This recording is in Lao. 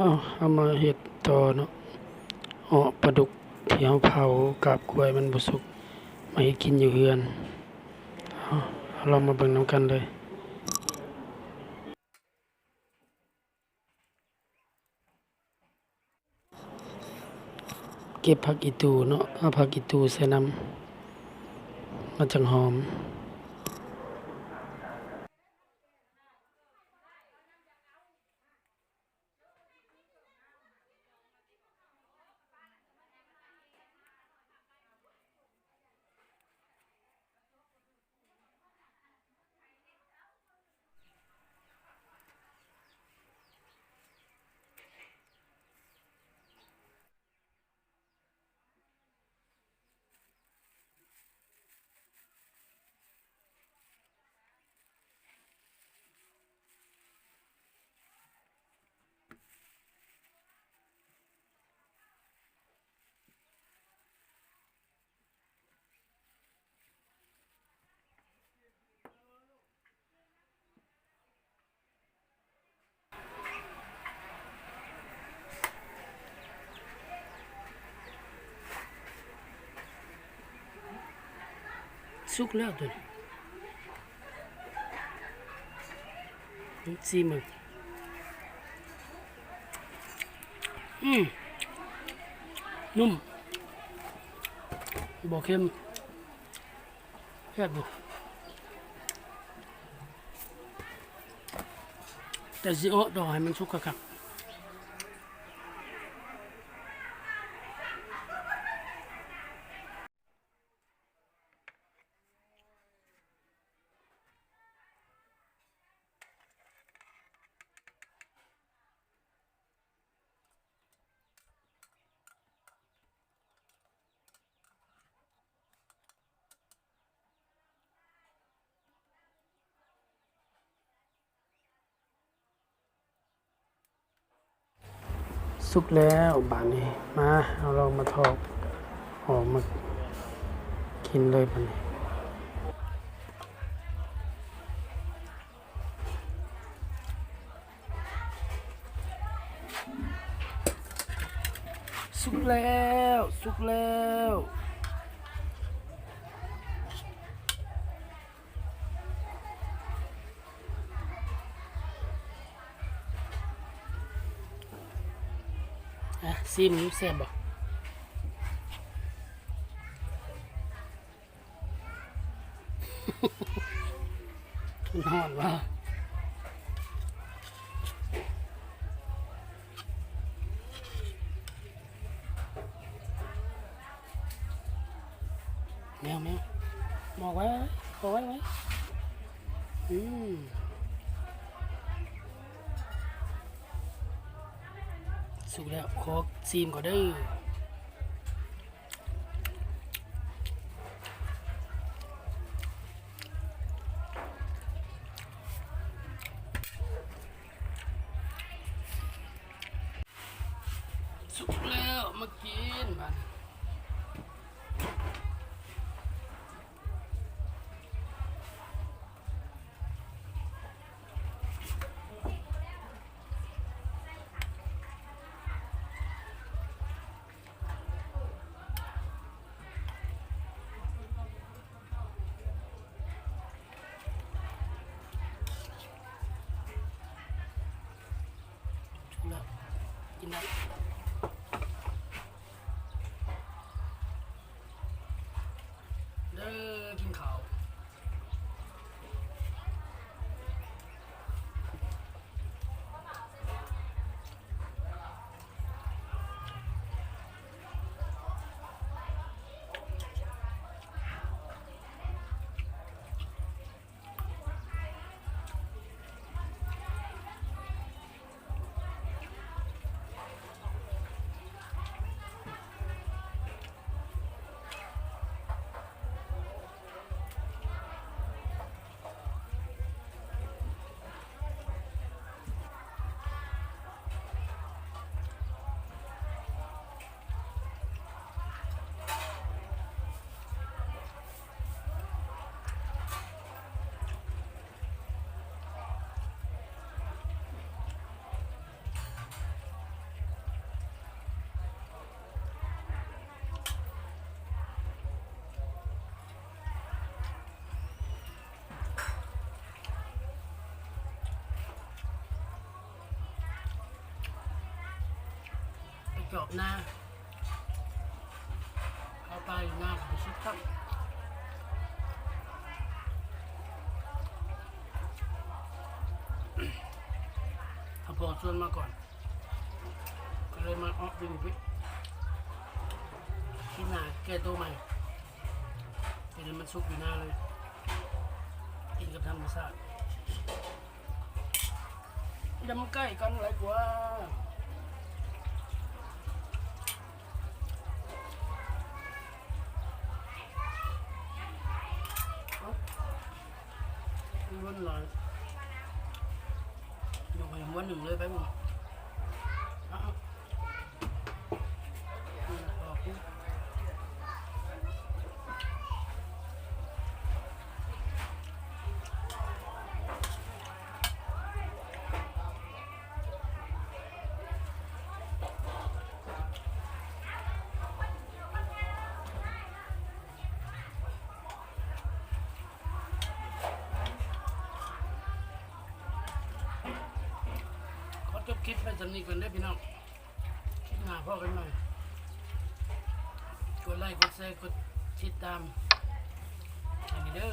ເອົາ ເຮົາມາເຮັດຕໍ່ເນາະ ເອາະປາດຸກທີ່ເຮົາເຜົາກາບກ້ວຍມັນບໍ່ສຸກ ມາເຮັດກິນຢູ່ເຮືອນ. ເອົາ ເຮົາລອງມາເບິ່ງນຳກັນເລີຍ. ເກັບຜັກອີ່ຕູເນາະ ເອົາຜັກອີ່ຕູໃສ່ນຳ ມັນຈັ່ງຫອມ. ສຸກແລ້ວຕົວນີ້ ຊີມເບິ່ງ. ອືມ ນຸ້ມ ບໍ່ເຄັມ. ແຊບຢູ່ ແຕ່ຊິເອາະຕໍ່ໃຫ້ມັນສຸກຄັກໆ. ສຸກແລ້ວບາດນີ້ ມາ ເຮົາລອງມາຖອກອອກມາກິນເລີຍບາດນີ້. ສຸກແລ້ວ ສຸກແລ້ວ. ອ່ະ ຊີມ ແຊບບໍ່? ມັນຮ້ອນວະ ແມວ ແມວ ມອກໄວ້ ເອົາໄວ້ ໄວ້ ອືມ ສຸກແລ້ວ ຂໍຊີມກ່ອນເດີ. ສຸກແລ້ວ ມາກິນບາດນີ້. ກິນໄດ້ ເດີ ກິນເຂົ້າ. ເ ຈອບນາ ເຂົ້າປ່າຢູ່ນາກໍໄປສຸດຄັກ. ເຂົາພໍ່ຊວນມາກ່ອນ ກໍເລີຍມາເອາະຢູ່ນີ້. ຄລິບໜ້າແກ້ໂຕໃໝ່ ເຮັດໃຫ້ມັນສຸກຢູ່ນາເລີຍ ກິນກັບທຳມະຊາດ. ດຳໃກ້ກັນຫຼາຍກວ່າ. ເອົ້າ ມັນຫຼາຍ ຍົກໃຫ້ຫົວໜຶ່ງເລີຍໄປພຸ້ນ. ເອົາ. ຂໍຈົບຄລິບໄວ້ສ່ຳນີ້ກ່ອນເດີພີ່ນ້ອງ. ຄລິບໜ້າພໍ້ກັນໃໝ່. ກົດໄລ້ ກົດແຊ ກົດຕິດຕາມໃຫ້ແດ່ເດີ.